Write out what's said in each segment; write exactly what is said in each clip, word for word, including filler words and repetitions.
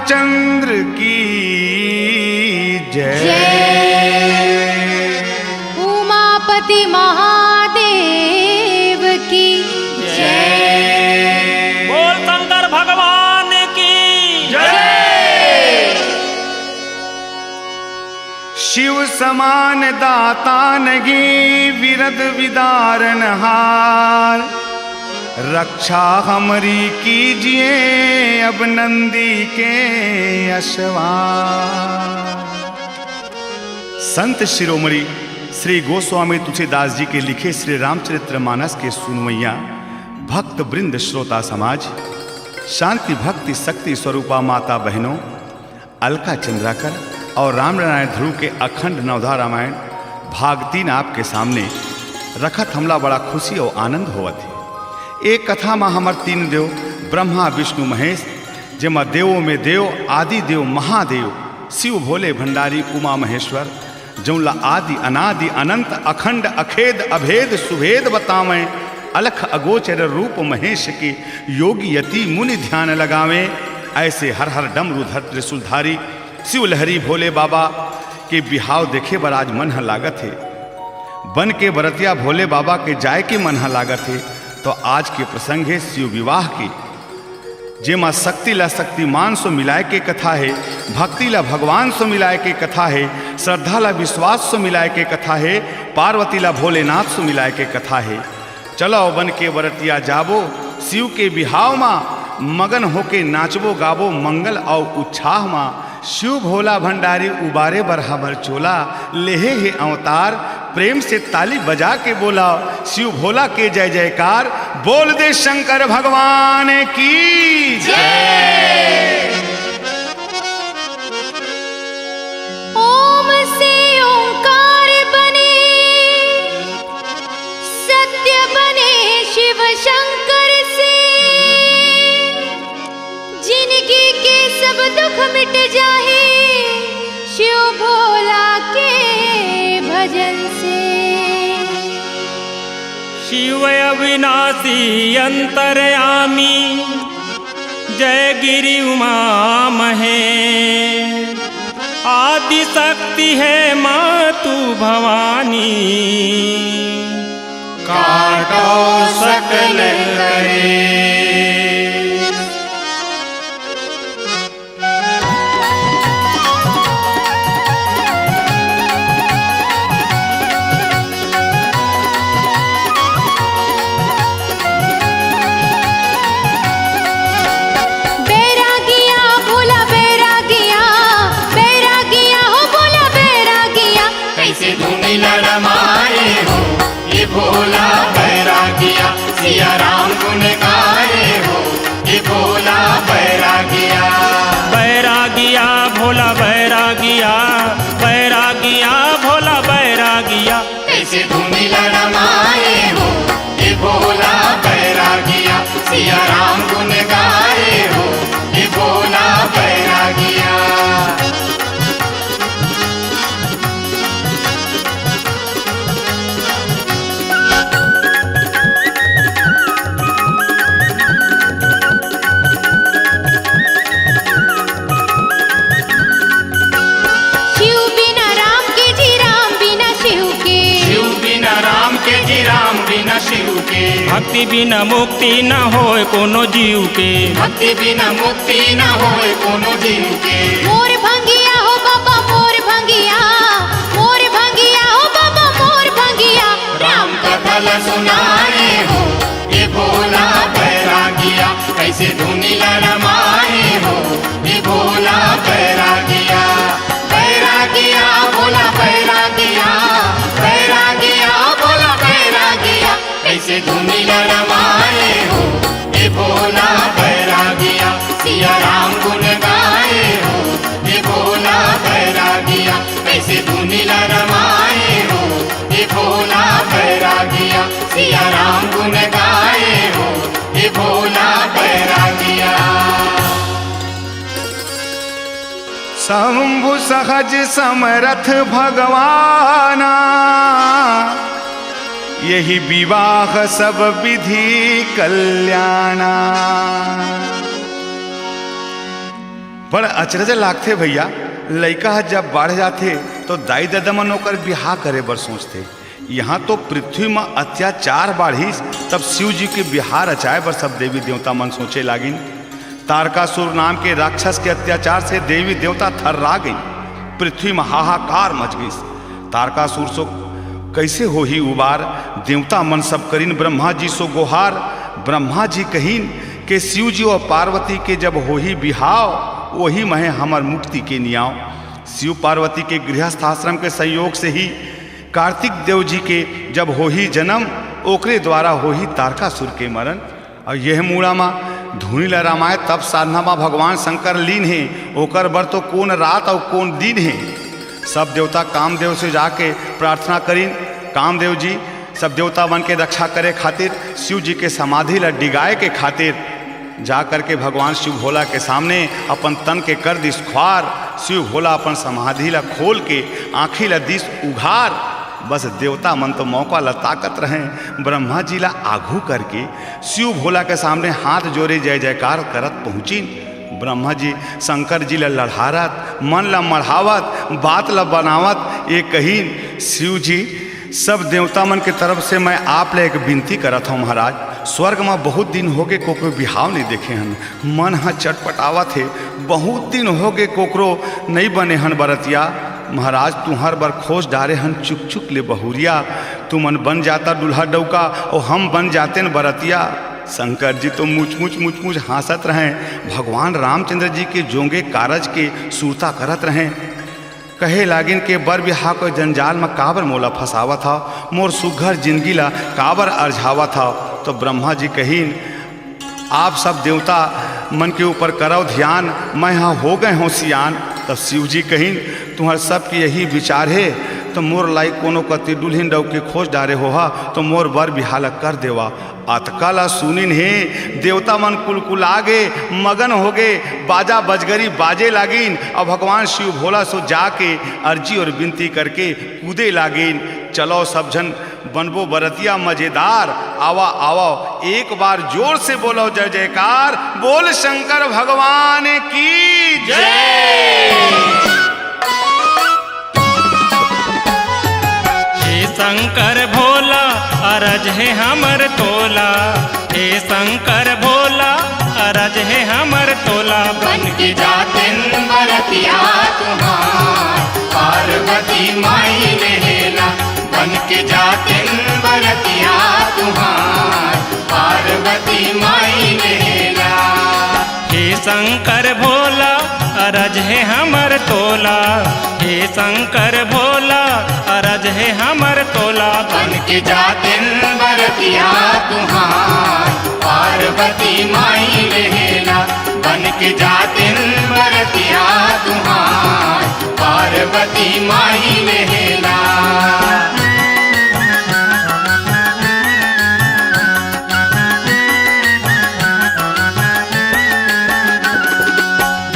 चंद्र की जय। जय। उमापति महादेव की जय। बोल शंकर भगवान की जय। शिव समान दाता नहीं, विरद विदारण हार। रक्षा हमरी कीजिए अब नंदी के अशवार। संत शिरोमणि श्री गोस्वामी तुलसीदास जी के लिखे श्री रामचरित्र मानस के सुनवैया भक्त वृंद, श्रोता समाज, शांति भक्ति शक्ति स्वरूपा माता बहनों, अलका चंद्राकर और रामनारायण ध्रुव के अखंड नवधा रामायण भाग तीन आपके सामने रखत हमला बड़ा खुशी और आनंद होवत हे। एक कथा म हमर तीन देव ब्रह्मा, विष्णु, महेश, जेमा देवों में देव, आदि देव, महादेव, शिव, भोले, भंडारी, उमा, महेश्वर, जौन ला आदि, अनादि, अनंत, अखंड, अखेद, अभेद, सुभेद बतावैं, अलख, अगोचर रूप महेश के, योगी यति मुनि ध्यान लगावैं। ऐसे हर हर डमरू धर त्रिशूलधारी शिव लहरी भोले बाबा के बिहाव देखे बर आज मन ह लागत हे। बन के बरतिया भोले बाबा के जाय के मन ह लागत हे। तो आज के प्रसंग हे शिव विवाह के, जेमा शक्ति ला शक्तिमान सो मिलाय के कथा हे, भक्ति ला भगवान सो मिलाय के कथा हे, श्रद्धा ला विश्वास सो मिलाय के कथा हे, पार्वती ला भोलेनाथ सो मिलाय के कथा हे। चलो बन के बरतिया जाबो, शिव के बिहाव मा मगन होके नाचबो गाबो, मंगल अउ उच्छाह मा शिव भोला भंडारी उबारे बर हमर चोला, लेहे हे अवतार। प्रेम से ताली बजा के बोला शिव भोला के जय जयकार। बोल दे शंकर भगवान की जय। ओम से ओंकार बने, सत्य बने शिव शंकर से। जिनगी के सब दुख मिट जाही शिव भोला के भजन से। शिव अविनाशी अंतर्यामी, जय गिरि उमा महेश। आदि शक्ति हे मातु भवानी, काटो सकल कलेश। बैरागिया भोला बैरागिया, बैरागिया हो भोला बैरागिया। कैसे धुनी लड़माए हो ये भोला बैरागिया, सिया राम गुन गाए हो ये भोला बैरागिया। बैरागिया भोला बैरागिया, बैरागिया भोला बैरागिया। कैसे धुनी लड़माए हो ये भोला बैरागिया, सिया राम गुन गाए हो ये भोला बैरागिया। शिव बिना राम के जी, राम बिना शिव के। शिव बिना राम के जी, राम बिना शिव के। भक्ति बिना मुक्ति न होय कोनो जीव के। भक्ति बिना मुक्ति न होय कोनो जीव के। मोर भंगिया हो बाबा, मोर भंगिया, मोर भंगिया हो बाबा, मोर भंगिया। राम कथा ला सुनाए हो ये भोला बैरागिया, कैसे धुनी लड़माए हो ये भोला बैरागिया। बैरागिया भोला बैरागिया, बैरागिया भोला बैरागिया। कैसे धुनी लड़माए हो ये भोला बैरागिया, सिया राम गुन गाए हो ये भोला बैरागिया। कैसे धुनी लड़माए हो ये भोला बैरागिया, सिया राम गुन गाए हो ये भोला बैरागिया। शंभु सहज समरथ भगवाना, यही विवाह सब विधि कल्याणा। बड़ अचरज लागथे भइया, लइका ह जब बाढ़ जाथे, तो दाई ददा मन ओकर बिहाव करे बर सोचथे। इहाँ तो पृथ्वी म अत्याचार बाढ़िस, तब शिव जी के बिहाव रचाय बर सब देवी देवता मन सोचे लागिन। तारकासुर नाम के राक्षस के अत्याचार से देवी देवता थर्रा गइन, पृथ्वी म हाहाकार मच गिस। तारकासुर सो कइसे होही उबार? देवता मन सब करिन ब्रह्मा जी सो गोहार। ब्रह्मा जी कहिन के शिव जी अउ पार्वती के जब होही बिहाव, ओही महे हमर मुक्ति के नियाव। शिव पार्वती के गृहस्थ आश्रम के संयोग से ही कार्तिक देव जी के जब होही जन्म, ओकरे द्वारा होही तारकासुर के मरण। अउ यह मूड़ा म धुनी ल रमाय तप साधना म भगवान शंकर लीन हे, ओकर बर तो कोन रात अउ कोन दिन हे। सब देवता कामदेव से जाके प्रार्थना करिन, कामदेव जी, सब देवता मन के रक्षा करे खातिर, शिव जी के समाधि ल डिगाए के खातिर जा करके भगवान शिव भोला के सामने अपन तन के कर दिस खुवार। शिव भोला अपन समाधि ल खोल के आँखी ल दिस उघार। बस देवता मन तो मौका ल ताकत रहें, ब्रह्मा जी ल आघू करके शिव भोला के सामने हाथ जोरे जय जयकार करत पहुँचिन। ब्रह्मा जी शंकर जी ल लड़हारत, मन ल मढ़ावत, बात ल बनावत ये कहिन, शिव जी, सब देवता मन के तरफ से मैं आप ले एक बिनती करत हौं महाराज, स्वर्ग म बहुत दिन होगे कोकरो बिहाव नइ देखे हन, मन ह चटपटावत हे, बहुत दिन होगे कोकरो नइ बने हन बरतिया। महाराज तुंहर बर खोज डारे हन चुक चुक ले बहुरिया, तुमन बन जाता दूल्हा डउका अउ हम बन जातेन बरतिया। शंकर जी तो मुचमुच मुचमुच हाँसत रहें, भगवान रामचंद्र जी के जोंगे कारज के सुरता करत रहें। कहे लागिन के बर बिहाव के जंजाल म काबर मोला फंसावत हव, मोर सुघर जिनगी ल काबर अरझावत हव। तो ब्रह्मा जी कहिन, आप सब देवता मन के ऊपर करव धियान, मैं ह हो गए हौं सियान। तब शिव जी कहिन, तुंहर सबके यही बिचार हे, तो मोर लाइक कोनो कति दुल्हिन डउका के खोज डारे होहा, तो मोर बर बिहाव ल कर देवा। अतका ला सुनिन हे, देवता मन कुलकुला गे, मगन होगे, बाजा बजगरी बाजे लागिन। अउ भगवान शिव भोला सो जाके अर्जी अउ बिनती करके कूदे लागिन। चलो सब झन बनबो बरतिया मजेदार, आवा आवा एक बार जोर से बोलो जय जयकार, बोल शंकर भगवान की जय। हे शंकर भोला, अरज हे हमर तोला। हे शंकर भोला, अरज हे हमर तोला। बन के जातेन बरतिया तुंहर, पार्वती माई लेहेला। बन के जातेन बरतिया तुंहर, पार्वती माई लेहेला। हे शंकर भोला, अरज हे हमर तोला। हे शंकर भोला, अरज हे हमर तोला। बन के जातेन बरतिया तुंहर, पार्वती माई लेहेला। बन के जातेन बरतिया तुंहर, पार्वती माई लेहेला।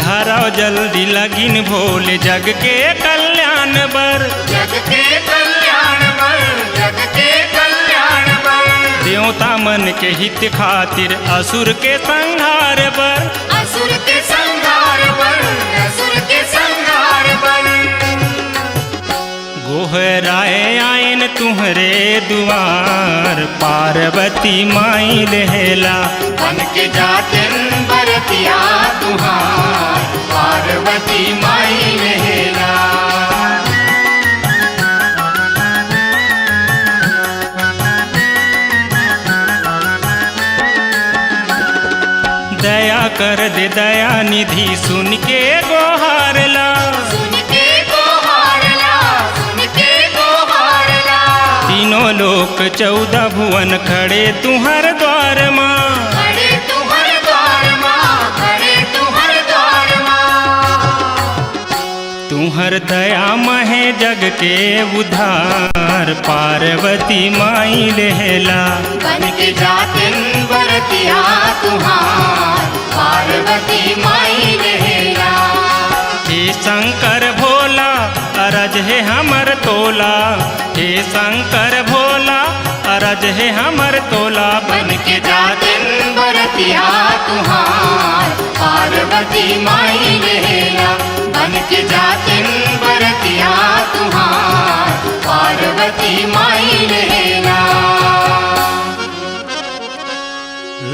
धरव जल्दी लगिन भोले जग के कल्याण बर। जग के कल्याण बर, जग के कल्याण बर। देवता मन के हित खातिर असुर के संहार बर। असुर के संहार बर, असुर के संहार बर। गोहराए आएन तुंहरे दुआर, पार्वती माई लेहेला। बन के जातेन बरतिया तुंहर, पार्वती माई लेहेला। दया कर दे दया निधि, सुन के गोहार ला। सुन के गोहार ला, सुन के गोहार ला। तीनों लोक चौदह भुवन खड़े तुंहर द्वार मा। खड़े तुंहर द्वार मा, खड़े तुंहर द्वार मा। तुंहर दया महे जग के उद्धार, पार्वती माई लेहेला। बन के जातेन बरतिया तुंहर, पार्वती माई लेहेला। हे शंकर भोला, अरज हे हमर तोला। हे शंकर भोला, अरज हे हमर तोला। बन के जातेन बरतिया तुहार पार्वती माई लेला, बन के जातिन बरतिया तुहार पार्वती माई लेला।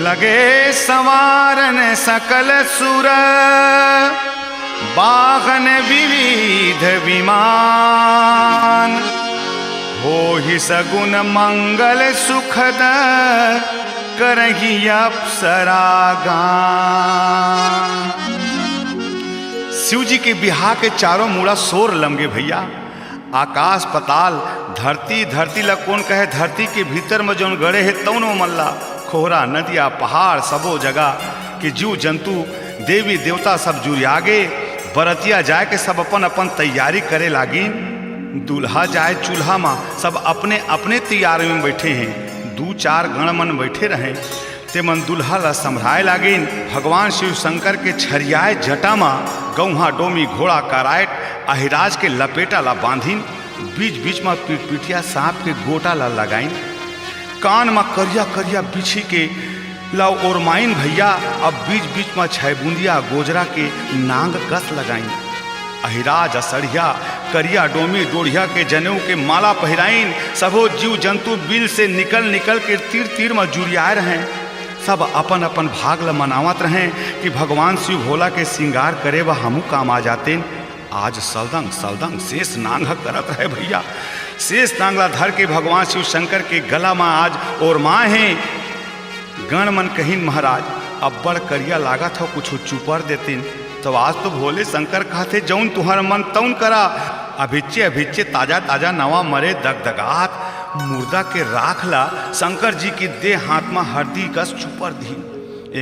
लगे संवारन सकल सुर, वाहन विविध विमान, होहि सगुन मंगल सुखद, करही अप्सरा गान। शिव जी के बिहाव के चारों मुड़ा सोर लमगे भइया। आकाश पताल, धरती, धरती ला कोन कहे, धरती के भीतर म जउन गड़े हे तउन ओमन ला, कोहरा, नदिया, पहाड़, सबो जगह के जीव जंतु, देवी देवता सब जुरियागे। बरतिया जाए के सब अपन अपन तैयारी करे लागिन। दूल्हा जाए चूल्हा म, सब अपने अपने तैयारी म बइठे हें। दू चार गण मन बइठे रहें। तेमन दूल्हा ला संभराय लागिन। भगवान शिव शंकर के छरियाय जटा म गौंहा, डोमी, घोड़ा, करायट, अहिराज के लपेटा ला बांधिन। बीच बीच म पिटपिटिया सांप के गोटा ला लगाइन। कान म करिया करिया बिछी के ला ओरमाइन भइया। अब बीच बीच म छै बुंदिया गोजरा के नांग कस लगाइन। अहिराज असड़िया, करिया डोमी डोढ़िया के जनेऊ के माला पहिराइन। सबो जीव जंतु बिल से निकल निकल के तीर तीर म जुरियाए रहें। सब अपन अपन भाग ल मनावत रहें कि भगवान शिव भोला के सिंगार करे बर हमू काम आ जातेन। आज सलदंग सलदंग शेष नांग ह करत रहे भइया। शेष नांग ला धर के भगवान शिव शंकर के गला म आज ओरमाए हें। गण मन कहिन, महाराज, अब्बड़ करिया लागत हव, कुछु चुपर देतिन। तो आज तो भोले शंकर कहथे, जउन तुंहर मन तउन करा। अभिच्चे अभिच्चे ताजा ताजा नवा मरे दगदगात मुर्दा के राख ला शंकर जी के देह हाथ म हरदी कस चुपर दिहिन।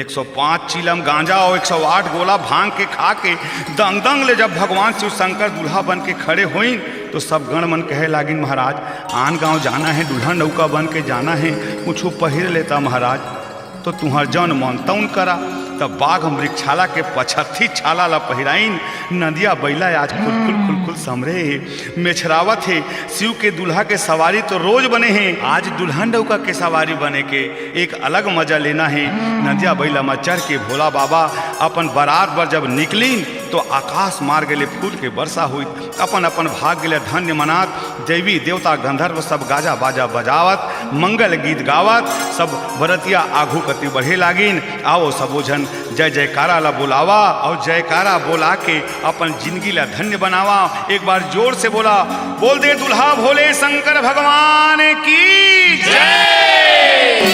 एक सौ पाँच चीलम गांजा अउ एक सौ आठ गोला भांग के खा के दंग दंग ले जब भगवान शिव शंकर दूल्हा बन के खड़े होइन, तो सब गण मन कहे लागिन, महाराज, आन गांव जाना हे, दुल्हन नौका बन के जाना हे, कुछु पहिर लेता महाराज। तो तुंहर जउन मन तउन करा। तब बाघ मृगछाला के पछत्थी छाला ला पहिराइन। नदिया बइला आज खुलखुल खुलखुल समरे हे, मेछरावत हे। शिव के दूल्हा के सवारी तो रोज बने हे, आज दुल्हन डउका के सवारी बने के एक अलग मजा लेना हे। नदिया बइला म चढ़ के भोला बाबा अपन बरात बर जब निकलिन, तो आकाश मार्ग ले फूल के वर्षा होई। अपन अपन भाग्य ले धन्य मनात देवी देवता गंधर्व सब गाजा बाजा बजावत मंगल गीत गावत सब बरतिया आघू कति बढ़े लागिन। आवो सबो झन जय जयकारा ला बोलावा अउ जयकारा बोला के अपन जिंदगी ला धन्य बनावा। एक बार जोर से बोला, बोल दे दुल्हा भोले शंकर भगवान की जय।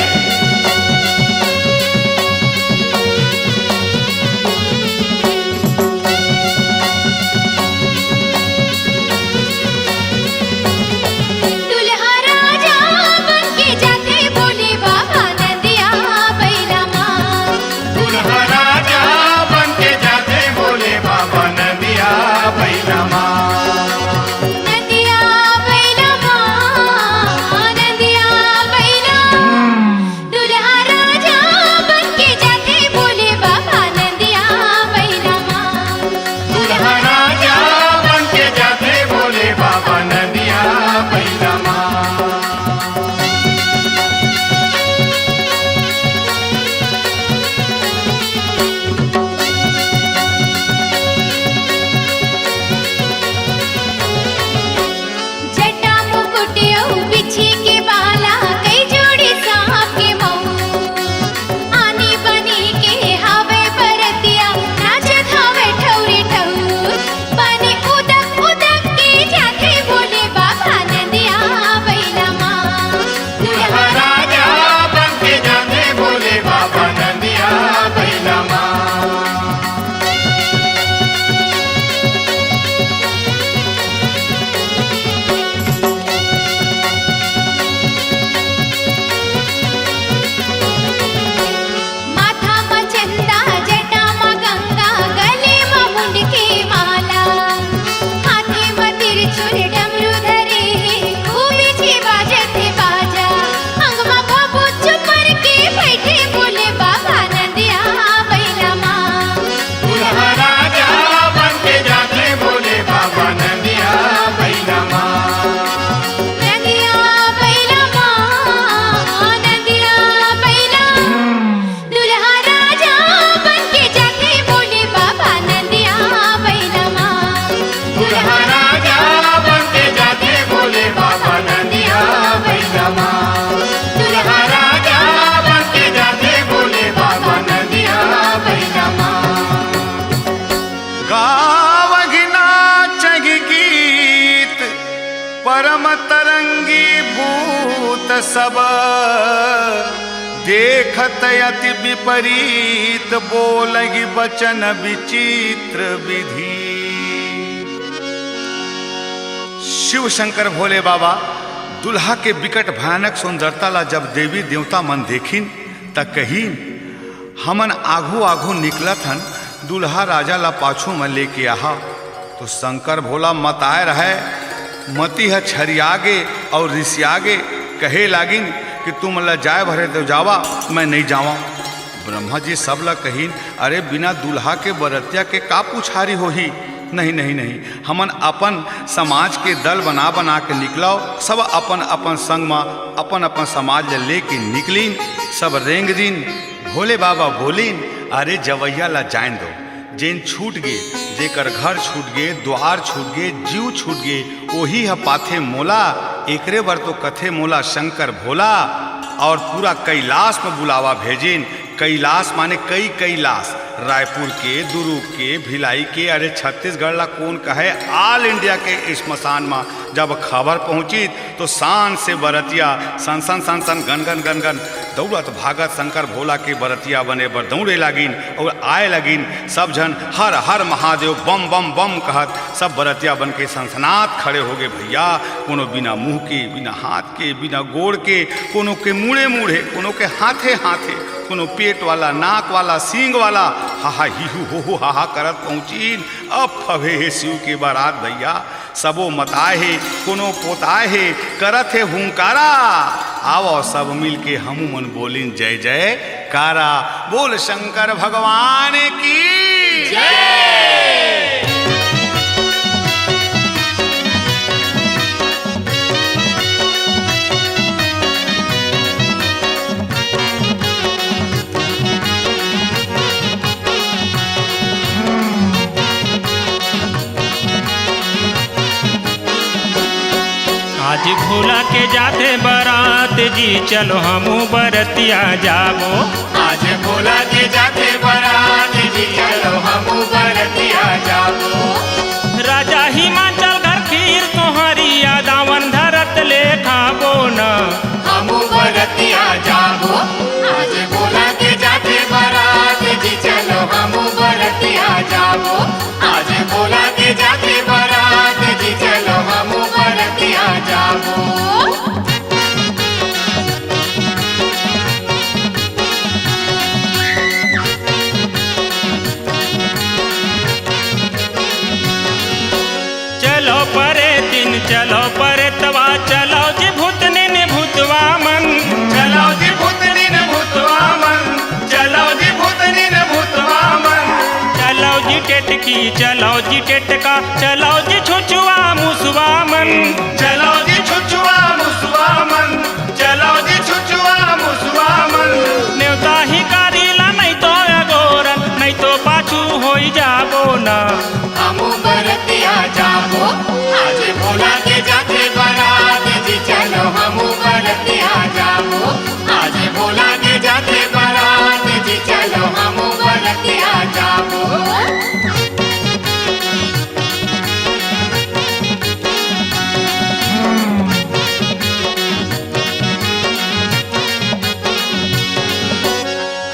दुल्हा राजा बन के जाथे भोले बाबा नंदिया बैला मा। दुल्हा राजा बन के जाथे भोले बाबा नंदिया बैला मा। नंदिया बैला मा, नंदिया बैला। तरंगी भूत सब, देखत अति विपरीत, बोलहि बचन विचित्र विधि। शिव शंकर भोले बाबा दुल्हा के बिकट भयानक सुंदरता ला जब देवी देवता मन देखिन, त कहिन, "हमन आघू आघू निकलत हन, दुल्हा राजा ला पाछू म लेके आहा।" तो शंकर भोला मताए रहय, मती ह छरिया गे अउ रिसिया गे, कहे लागिन कि तुम ला जाए भरे तो जावा, मैं नइ जावंव। ब्रह्मा जी सब ला कहिन, "अरे, बिना दुल्हा के बरतिया के का पुछारी होही? नहीं, नहीं, नहीं, हमन अपन समाज के दल बना बना के निकलव।" सब अपन अपन संग म अपन अपन समाज ल लेके निकलिन। सब रेंग दिन। भोले बाबा बोलिन, "अरे, जवैया ला जान दो, जेन छूट गे, जेकर घर छूट गे, द्वार छूट गे, जीव छूट गे, ओही ह पाथे मोला।" एकरे बर तो कथे मोला शंकर भोला। और पूरा कैलाश म बुलावा भेजिन। कैलाश माने कई कैलाश, रायपुर के, दुर्ग के, भिलाई के, अरे छत्तीसगढ़ ला कोन कहे, all India के श्मशान म जब खबर पहुंचिस तो शान से बरतिया सन सन सन सन गन गन गन गन दौड़त भागत शंकर भोला के बरतिया बने बर दौड़े लागिन और आए लागिन। सब झन हर हर महादेव बम बम बम कहत सब बरतिया बन के सनसनात खड़े हो गे भैया। कोनो बिना मुंह के, बिना हाथ के, बिना गोड़ के, कोनो के मुड़े मुड़े, कोनो के हाथे हाथे, कोनो पेट वाला, नाक वाला, सींग वाला, हा हा ही हू हो हो हा हा करत पहुंचिन। अब हवे हे शिव के बारात भैया, सबो मताए हे, कोनो पोताए हे, करत हे हुंकारा। आवो सब मिल के हमू मन बोलिन जय जयकारा। बोल शंकर भगवान की जय। आज भोला के जाथे बरात जी, चलो हमू बरतिया जाबो। आज भोला के जाथे बरात जी, चलो हमू बरतिया जाबो। राजा हिमाचल घर खीर सोहरिया दावन धरत ले खाबो न। हमू बरतिया जाबो। आज भोला के जाथे बरात जी, चलो हमू बरतिया जाबो। आज भोला के जाथे बरात जी, चलो हमू बरतिया जाबो। चलो परे दिन, चलो परे तवा, चलो जी भूतनिन भूतवा मन। चलो जी भूतनिन भूतवा मन, चलो जी भूतनिन भूतवा मन। चलो जी टेटकी, चलो जी टेटका, चलो जी छुछुआ मुसवा मन। चलो जी छुछुआ मुसवा मन, चलो जी छुछुआ मुसवा मन। नेवता ही कारीला नहीं तो अगोरन, नहीं तो पाछू होई जाबो ना। हमू बरतिया जाबो, आज भोला के जाथे बरात जी, चलो हमू बरतिया जाबो। आज भोला के जाथे बरात जी, चलो हमू बरतिया जाबो।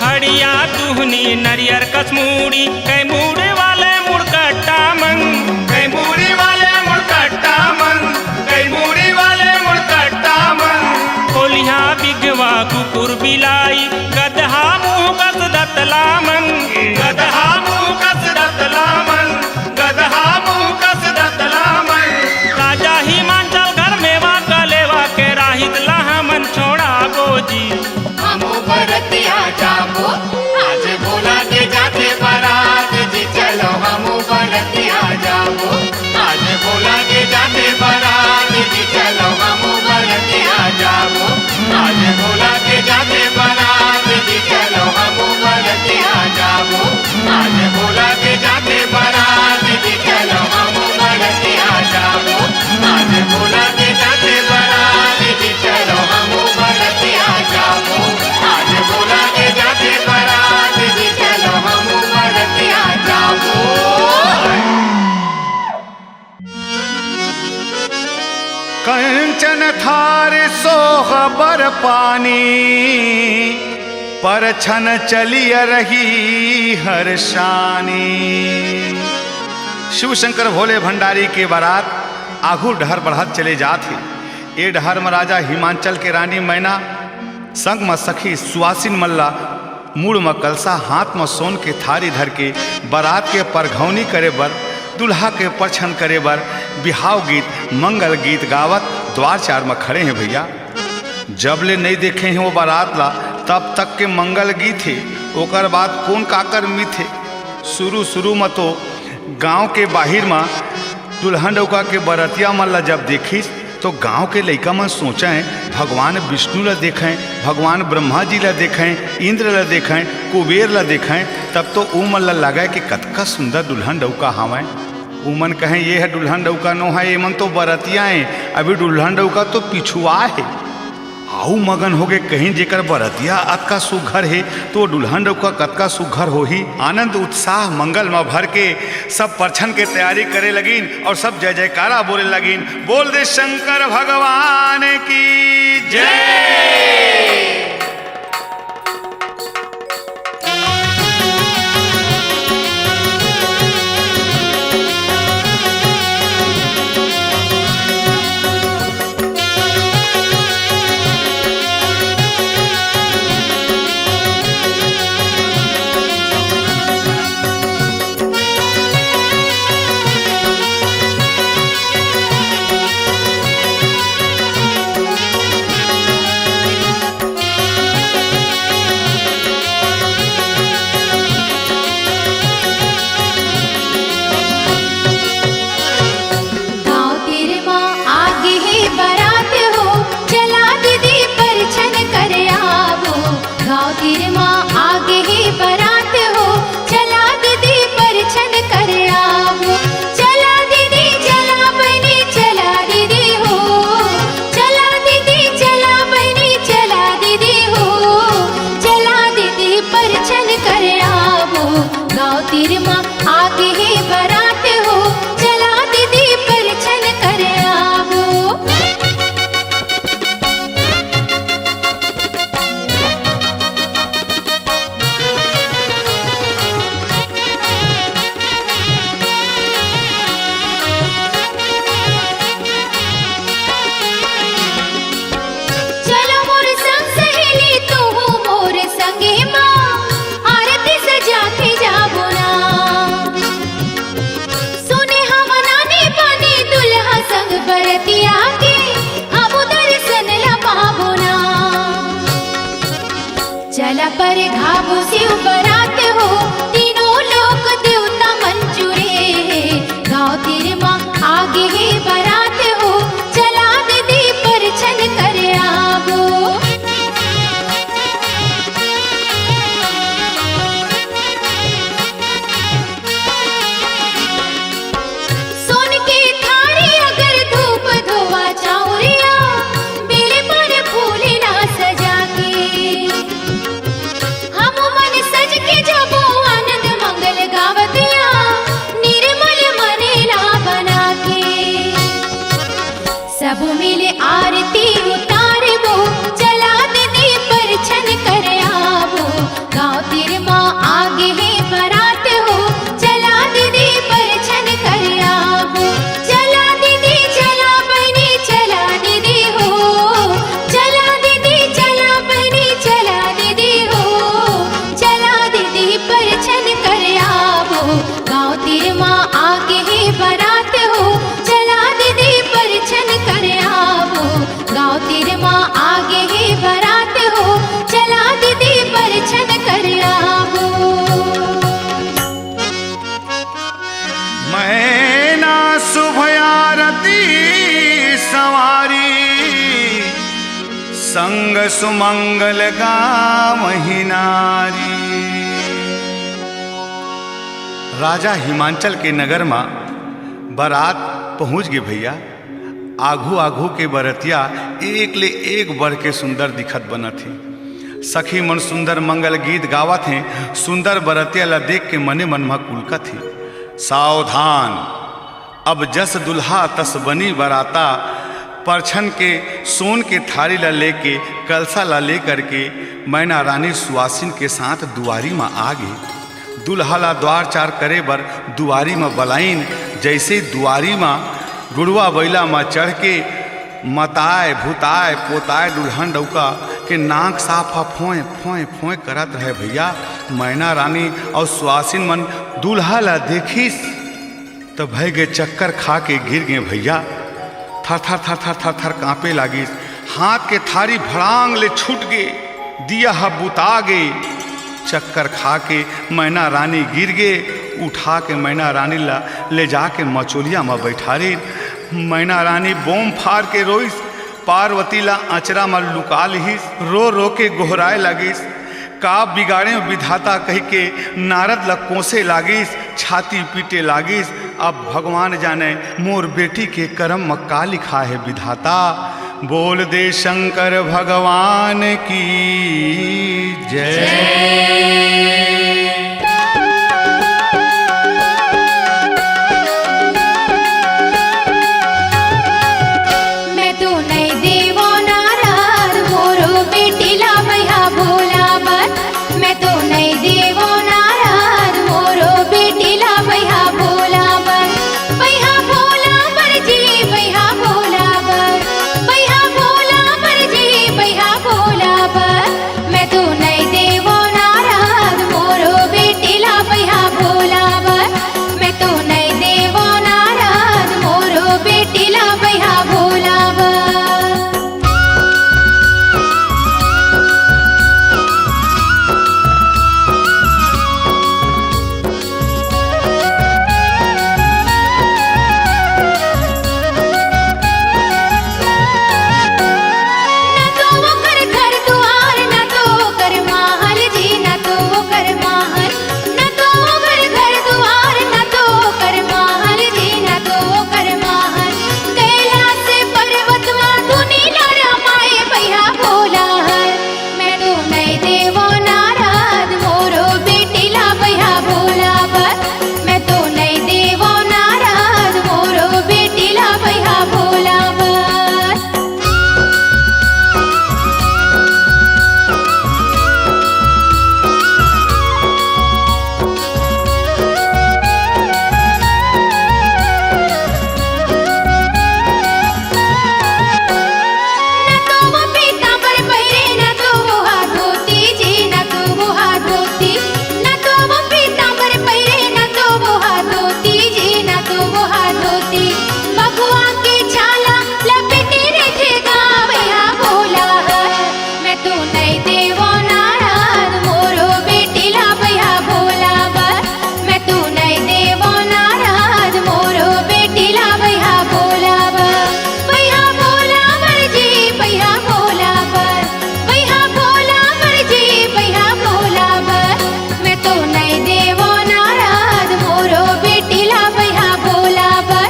हड़िया दुहनी नरियर कस मूड़ी, कै मूड़ी वाले मुड़कट्टा मन। कै मूड़ी वाले मुड़कट्टा मन, कै मूड़ी वाले मुड़कट्टा मन। कोलिहा बिगवा कुकुर बिलाई, गदहा मुंह कस दतला मन। गदहा मुंह कस दतला मन, गदहा मुंह कस दतला मन। राजा हिमांचल घर में वा कलेवा के राहित ला हमन छोड़ाबो जी। हमू बरतिया जाबो, आज भोला के जाथे बरात जी, चलो हमू बरतिया जाबो। आज भोला के जाथे बरात जी, चलो हमू बरतिया जाबो। आज भोला के जाथे बरात चन थार सोह बर पानी, परछन चलिय रही हरषानी। शिव शंकर भोले भंडारी के बारात आघू डहर बढ़त चले जात हे। ए डहर म राजा हिमांचल के रानी मैना संग म सखी सुवासिन मन ला मुड़ म कलसा, हाथ म सोन के थारी धर के बरात के परघौनी करे बर, दूल्हा के परछन करे बर बिहाव गीत, मंगल गीत गावत द्वार चार म खड़े हे भैया। जब ले नइ देखे हे वो बरात ला, तब तक के मंगल गीत हे, ओकर बाद कोन काकर मीत हे। शुरू-शुरू म तो गांव के बाहिर म दुल्हन डउका के बरतिया मन ला जब देखिस, तो गांव के लइका मन सोचें, भगवान विष्णु ला देखें, भगवान ब्रह्मा जी ला देखें, इंद्र ला देखें, कुबेर ला देखें, तब तो उमन ला लगे कि कतका सुंदर दुल्हन डउका हावय। उमन कहें, "ये ह दुल्हन डउका नो हे, एमन तो बरतिया हे, अभी दुल्हन डउका तो पिछुआ हे।" आऊ मगन होगे कहिन, "जेकर बरतिया अतका सुघर हे, तो दुल्हन डउका कतका सुघर होही।" आनंद उत्साह मंगल म भर के सब परछन के तैयारी करे लगिन और सब जय जयकारा बोले लगिन, "बोल दे शंकर भगवान की जय।" गाँव तीर मा आगे हे बरात हो, चला दीदी परछन कर आबो। गाँव तीर मा आगे हे बरात हो, चला दीदी परछन कर आबो। चला दीदी, चला बहिनी, चला दीदी हो। चला दीदी, चला बहिनी, चला दीदी हो। चला दीदी परछन कर आबो। गाँव तीर मा आगे हे बरात हो, चला दीदी परछन कर आबो। चलो मोर संग सहेली, तू मोर संगे मा, आरती सजा के जाबो ना। सुने हवा नानी पानी दुल्हा संग बरतिया के, हमू दर्शन ला पाबो ना। चला परघाबो शिव बरात हो, तीनों लोक देवता मन जुरे हे। गाँव तीर मा आगे हे बरात हो, चला दीदी परछन कर आबो। सोन के थारी अगर धूप धोवा चाउरिया, बेल पान फूल ला सजा के। हमू मन सज के जाबो आनंद मंगल गावतिया, निर्मल मन ला बना के। सब मिल आरती उतारबो, चला दीदी परछन कर आबो। गाँव तीर मा आगे हे बरात हो, चला दीदी परछन कर आबो। चला दीदी, चला बहिनी, चला दीदी हो। चला दीदी, चला बहिनी, चला दीदी हो। चला दीदी परछन कर आबो। गाँव तीर मा आगे हे बरात हो, चला दीदी परछन कर आबो। गाँव तीर मा आगे हे बरात हो, चला दीदी परछन कर आबो। मैना शुभ आरती संवारी, संग सुमंगल गावही नारी। राजा हिमांचल के नगर मा बरात पहुँच गे भैया। आघू आघू के बरतिया एक ले एक बढ़ के सुंदर दिखत बनत हे। सखी मन सुंदर मंगल गीत गावत हें। सुंदर बरतिया ला देख के मने मन म कुलकत हे। सावधान, अब जस दुल्हा तस बनी बराता। परछन के सोन के थारी ला लेके, कलसा ला लेकर के मैना रानी सुवासिन के साथ दुआरी म आ गे। दूल्हा ला द्वार चार करे बर दुआरी म बलाइन। जइसे दुआरी म गुड़वा बइला म चढ़ के मताय, भुताय, पोताय दुल्हन डउका के नाक साफ ह फोंय, फोंय, फोंय करत रहे भइया। मैना रानी अउ सुवासिन मन दूल्हा ला देखिस त भय गे, चक्कर खा के गिर गे भइया। थर थर थर थर थर थर कांपे लागिस। हाथ के थारी भड़ांग ले छूट गे, दिया ह बुता गे। चक्कर खा के मैना रानी गिर गे। उठा के मैना रानी ला ले जाके मचोलिया म बैठारिन। मैना रानी बोम फार के रोइस। पार्वती ला अचरा म लुका लिहिस। रो रो के गोहराए लागिस। "का बिगाड़े विधाता?" कहिके नारद ला कोसे लागिस, छाती पीटे लागिस। अब भगवान जाने मोर बेटी के करम म का लिखा हे विधाता। बोल दे शंकर भगवान की जय। मैं तो नइ देवो नारद, मोरो बेटी ला बइहा भोला बर। मैं तो नइ देवो नारद, मोरो बेटी ला बइहा भोला बर। बइहा भोला बर जी, बइहा भोला बर। बइहा भोला बर जी, बइहा भोला बर। मैं तो नइ देवो नारद, मोरो बेटी ला बइहा भोला बर। मैं तो नइ देवो नारद, मोरो बेटी ला बइहा भोला बर। न तो ओकर घर दुआर, न तो ओकर महल जी, न तो ओकर महल। न तो ओकर घर दुआर, न तो ओकर महल जी, न तो ओकर महल। कैलाश पर्वत मा धुनी ला रमाए बइहा भोला हर। मैं तो नइ देवो नारद, मोरो बेटी ला बइहा भोला बर। मैं तो नइ देवो नारद, मोरो बेटी ला बइहा भोला बर। न तो वो पीतांबर पहिरे, न तो वो हा धोती जी, न तो वो हा धोती। न तो वो पीतांबर पहिरे, न तो वो हा धोती जी, न तो वो हा धोती। बघवा के छाला लपेटे रहिथे गा बइहा भोला हर। मैं तो नइ देवो नारद, मोरो बेटी ला बइहा भोला बर। मैं तो नइ देवो नारद, मोरो बेटी ला बइहा भोला बर। बइहा भोला बर जी, बइहा भोला बर। बइहा भोला बर जी, बइहा भोला बर। मैं तो नइ देवो नारद, मोरो बेटी ला बइहा भोला बर।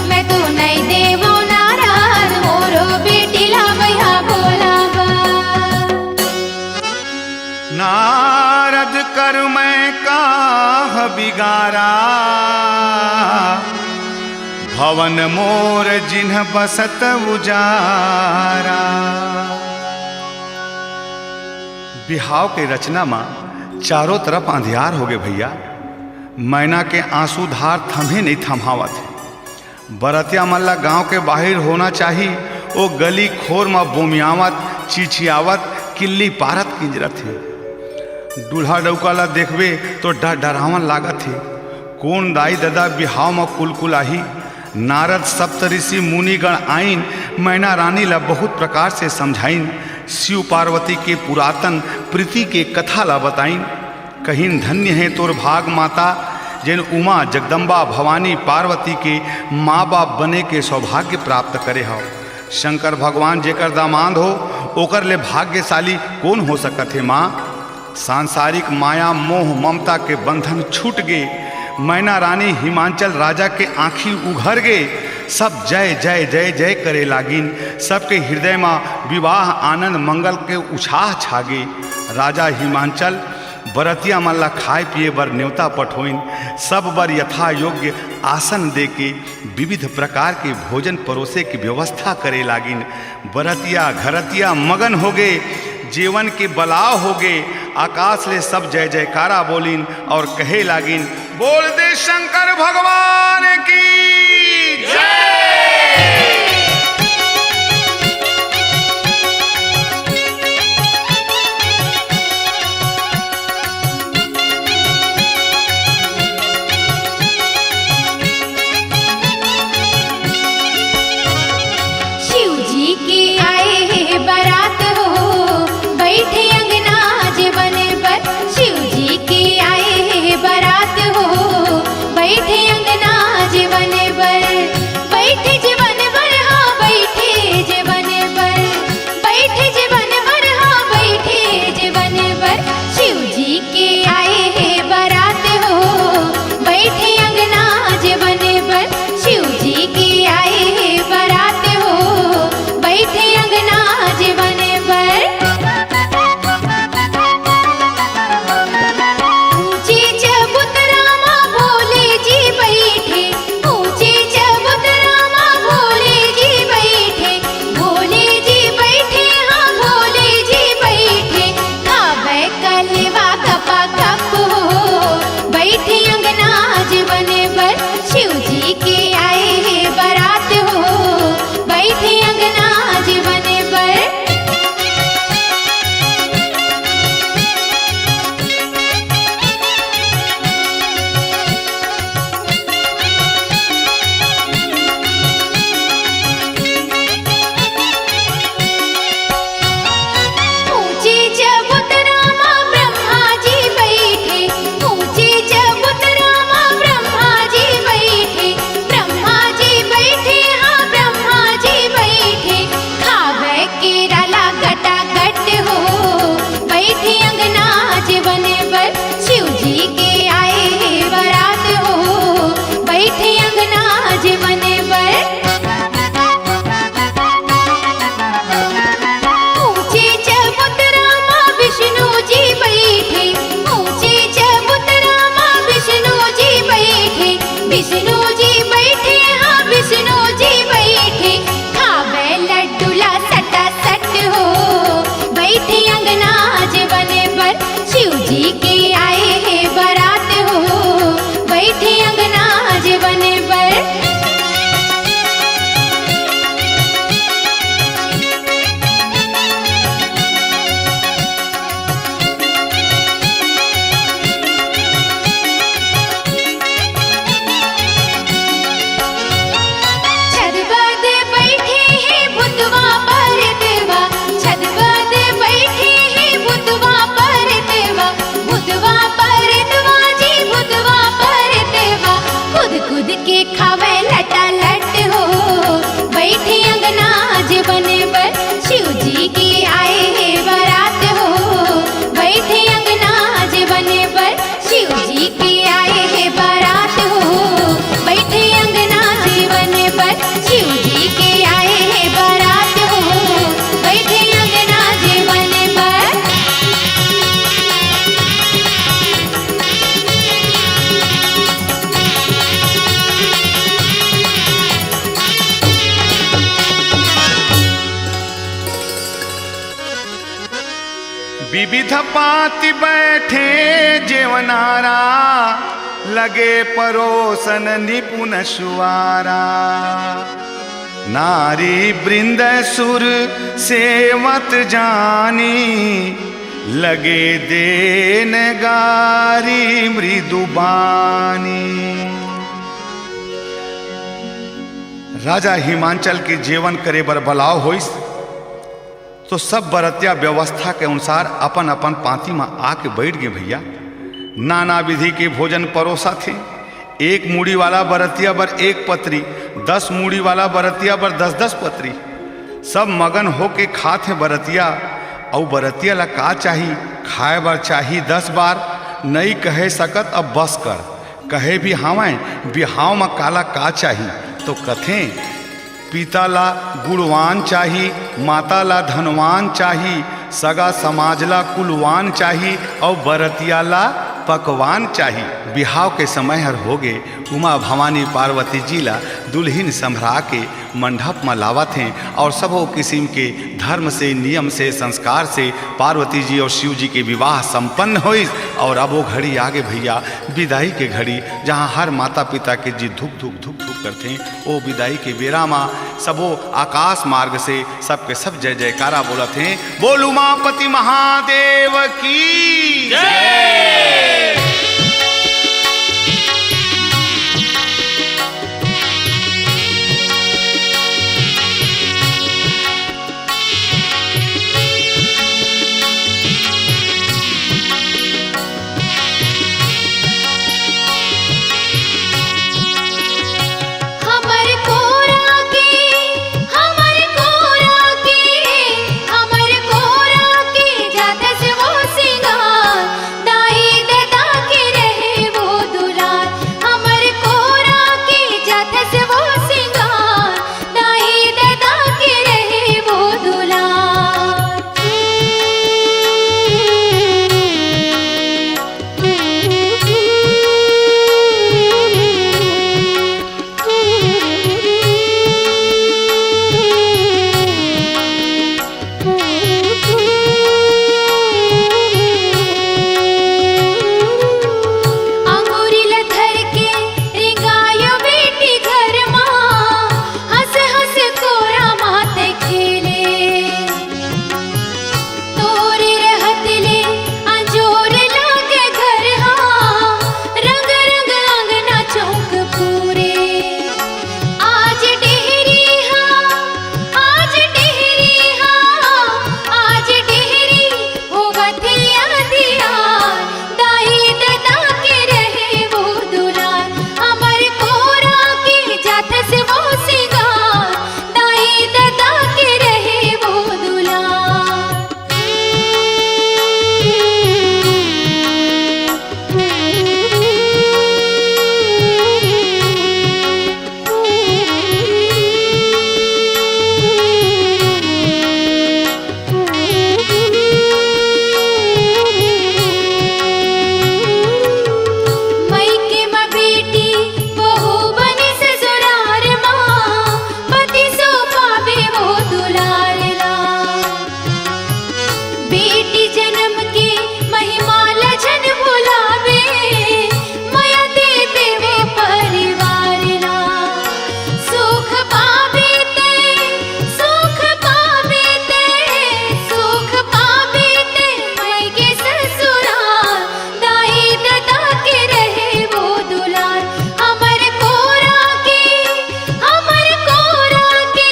मैं तो नइ देवो नारद, मोरो बेटी ला बइहा भोला बर। नारद कर मैं काह बिगारा, भवन मोर जिन्ह बसत उजारा। बिहाव के रचना म चारों तरफ अंधियार होगे भइया। मैना के आंसू धार थम्हे नइ थम्हावत हे। बरतिया मन ला गांव के बाहिर होना चाही। ओ गली खोर म बोमियावत, चिचियावत, किल्ली पारत किंजरत हे। दूल्हा डउका ला देखबे तो डर डरावन लागत हे। कोन दाई ददा बिहाव म कुलकुलाही? नारद सप्तऋषि मुनिगण आइन, मैना रानी ला बहुत प्रकार से समझाइन। शिव पार्वती के पुरातन प्रीति के कथा ला बताइन। कहिन, "धन्य हे तोर भाग माता, जेन उमा, जगदम्बा, भवानी, पार्वती के माँ बाप बने के सौभाग्य प्राप्त करे हव। शंकर भगवान जेकर दामाद हो, ओकर ले भाग्यशाली कोन हो सकत हे माँ?" सांसारिक माया, मोह, ममता के बंधन छूट गे। मैना रानी हिमांचल राजा के आँखी उघर गे। सब जय, जय, जय, जय करे लागिन। सबके हृदय म विवाह आनंद मंगल के उछाह छागे। राजा हिमांचल बरतिया मन ला खाए पिए बर नेवता पठोइन, सब बर यथा योग्य आसन दे के विविध प्रकार के भोजन परोसे के व्यवस्था करे लागिन। बरतिया घरतिया मगन होगे, जेवन के बलाव होगे। आकाश ले सब जय जयकारा बोलिन और कहे लागिन, "बोल दे शंकर भगवान की जय।" शिव जी के आए हे बारात हो, बैठे अंगना जेवन बर। शिव जी के आए हे बारात हो, बैठे अंगना जेवन बर। बैठे जेवन बर, हाँ, बैठे जेवन बर। बैठे जेवन बर, हाँ, बैठे जेवन बर। शिव जी के आए हे बारात हो, बैठे अंगना जेवन बर। शिव जी के आए हे बारात हो, बैठे अंगना जेवन बर। ऊंचे चबूतरा मा भोले जी बैठे, ऊंचे चबूतरा मा भोले जी बैठे, भोले जी बैठे, हाँ, भोले जी बैठे। खावे कलेवा गपा गप हो, बैठे अंगना जेवन बर। शिव जी के आए हे बारात हो, बैठे अंगना जेवन बर। ऊंचे चबूतरा मा ब्रह्मा जी बैठे, ऊंचे चबूतरा मा ब्रह्मा जी बैठे, ब्रह्मा जी बैठे, हाँ, ब्रह्मा जी बैठे। खावे केरा ला गटागट हो, बैठे अंगना जेवन बर। शिव जी के आए हे बारात हो, बैठे अंगना जेवन बर। ऊंचे चबूतरा मा विष्णु जी बैठे, ऊंचे चबूतरा मा विष्णु जी बैठे, विष्णु जी बैठे, हाँ, विष्णु जी बैठे। खावे लड्डू ला सटा सट हो, बैठे अंगना जेवन बर। शिव जी के आए हे बारात हो, बैठे अंगना जेवन बर। छत बद बैठे हे भूतवा परतवा, छत बद बैठे हे भूतवा परतवा, भूतवा परतवा जी, भूतवा परतवा। कूद कूद के खावे लटा लट हो, बैठे अंगना जेवन बर। शिव जी के आए हे बारात हो, बैठे अंगना जेवन बर। शिव जी के आए हे बारात हो, बैठे अंगना जेवन बर। शिव जी के आए हे बारात हो, बैठे अंगना जेवन बर। विविध पांति बैठे जेवनारा, लगे परोसन निपुन सुवारा। नारी वृंद सुर सेवत जानी, लगे देन गारी मृदु बानी। राजा हिमांचल के जेवन करे बर बलाव होइस, तो सब बरतिया व्यवस्था के अनुसार अपन अपन पांती म आके बैठ गे भैया। नाना विधि के भोजन परोसा थे। एक मूड़ी वाला बरतिया बर एक पतरी, दस मूड़ी वाला बरतिया बर दस दस पतरी। सब मगन होके खात हे बरतिया। अउ बरतिया ला का चाही? खाए बर चाही दस बार। नई कहे सकत अब बस कर। कहे भी हावय, बिहाव म काला का चाही? तो कथें, पिता ला गुणवान चाही, माता ला धनवान चाही, सगा समाज ला कुलवान चाही अउ बरतिया ला पकवान चाही। बिहाव के समय हर होगे, उमा भवानी पार्वती जी ला दुल्हिन संभरा के मंडप म लावत हें अउ सबो किसिम के धर्म से, नियम से, संस्कार से पार्वती जी अउ शिव जी के विवाह संपन्न होइस। अउ अब वो घड़ी आगे भैया, बिदाई के घड़ी, जहाँ हर माता पिता के जी धुक धुक धुक धुक करथे। ओ बिदाई के बेरा म सबो आकाश मार्ग से सबके सब जय जयकारा बोलत हें। बोल उमापति महादेव की जय। हमर कोरा के, हमर कोरा के, हमर कोरा के जाथस वो सिंगार, दाई ददा के रहे वो दुलार। हमर कोरा के जाथस वो सिंगार, दाई ददा के रहे वो दुलार। अंगूरी ल धर के रेंगायो बेटी घर मा, हंस हंस कोरा मात खेले। तोरे रहत ले अंजोर लागे घर हा, रंग रंग अंगना चौक पूरे। आज डेहरी हा, आज डेहरी हा, आज डेहरी होवत हे अंधियार, दाई ददा के रहे वो दुलार, हमर कोरा के जाथस वो सिंगार, दाई ददा के रहे वो दुलार। मइके म बेटी बहू बनी ससुरार मा, पति सो पावे वो दुलार ला। बेटी जनम के महिमा ल झन भुलावे, मया दे देवे परिवार ला। सुख पावे ते, सुख पावे ते, सुख पावे ते, मइके ससुरार, दाई ददा के रहे वो दुलार। हमर कोरा के, हमर कोरा के,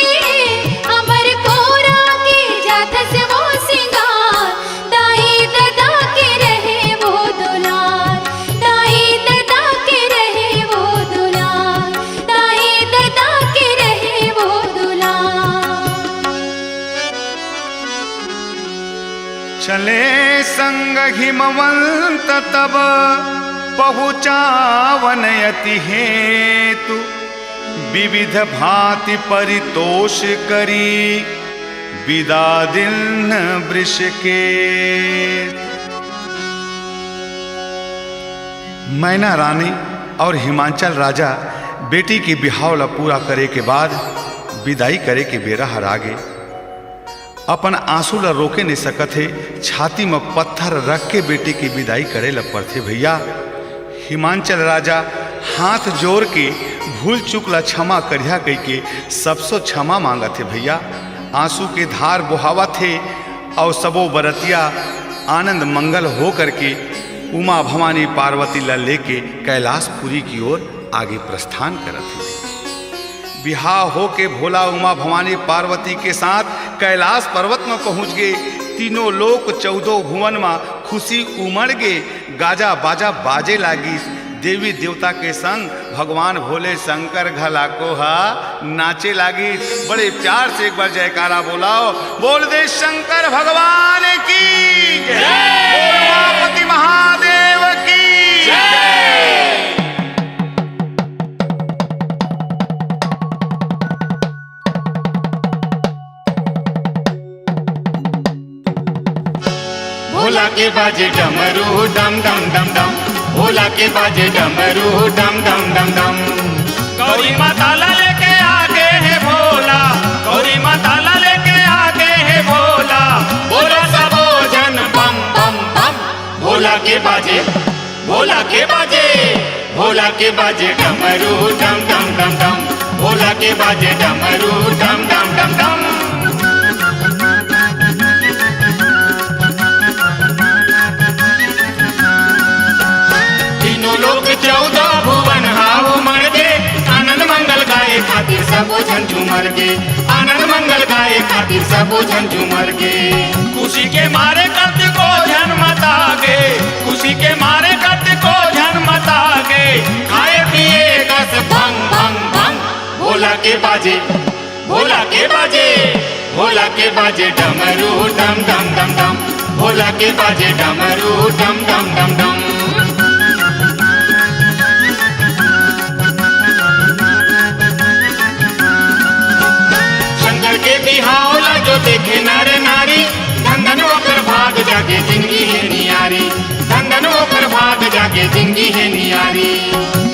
हमर कोरा के जाथस वो सिंगार, दाई ददा के रहे वो दुलार, दाई ददा के रहे वो दुलार, दाई ददा के रहे वो दुलार। चले संग हिमवंत तब पहुँचावन अति हेतु, विविध भांति परितोष करी बिदा दिन वृष के। मैना रानी अउ हिमांचल राजा बेटी के बिहाव ला पूरा करे के बाद बिदाई करे के बेरा हर आगे। अपन आंसू ला रोके नइ सकत हे, छाती म पत्थर रख के बेटी के बिदाई करे ला परथे भैया। हिमांचल राजा हाथ जोर के भूल चूक ला क्षमा करिहा कहिके सबसो क्षमा मांगत हे भैया। आंसू के धार बोहावत हे अउ सबो बरतिया आनंद मंगल हो करके उमा भवानी पार्वती ला लेके कैलाशपुरी की ओर आगे प्रस्थान करत हे। बिहाव होके भोला उमा भवानी पार्वती के साथ कैलाश पर्वत म पहुंच गे। तीनों लोक चौदह भुवन म खुशी उमड़ गे। गाजा बाजा बाजे लागिस। देवी देवता के संग भगवान भोले शंकर घला को हा नाचे लागिस। बड़े प्यार से एक बार जयकारा बोलाओ, बोल दे शंकर भगवान की जय। बोल उमापति महादेव की जय। भोला के बाजे डमरू डम डम डम डम। भोला के बाजे डमरू डम डम डम डम। गौरी माता ला लेके आगे हे भोला। गौरी माता ला लेके आगे हे भोला। बोलो सबो झन बम बम बम। भोला के बाजे, भोला के बाजे, भोला के बाजे डमरू डम डम डम डम। भोला के बाजे डमरू डम डम डम डम। तीनों लोक चौदह भुवन हाव मर गे। आनंद मंगल गाए खातिर सबो झन झूमर गे। आनंद मंगल गाए खातिर सबो झन झूमर गे। खुशी के मारे कतको झन मता गे। खुशी के मारे कतको झन मता गे। खाए पिए कस भंग भंग भंग। भोला के बाजे, भोला के बाजे, भोला के बाजे डमरू डम डम डम डम। भोला के बाजे डमरू डम डम डम डम। शंकर के बिहाव ला जो देखे नर नारी, धन धन ओकर भाग जागे जिंदगी हे नियारी। धन धन ओकर भाग जागे जिंदगी हे नियारी।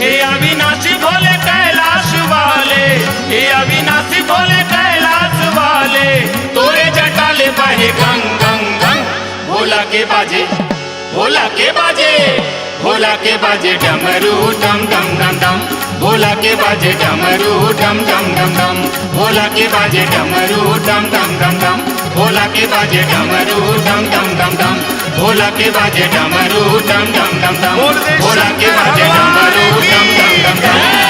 हे अविनाशी भोले कैलाश वाले, हे अविनाशी भोले कैलाश वाले, तोरे जटा ले बहे गंग गंग गंग। भोला के बाजे, भोला के बाजे, भोला के बाजे डमरू डम डम डम डम। भोला के बाजे डमरू डम डम डम डम। भोला के बाजे डमरू डम डम डम डम। भोला के बाजे डमरू डम डम डम डम। भोला के बाजे डमरू डम डम डम डम। भोला के बाजे डमरू डम डम डम डम।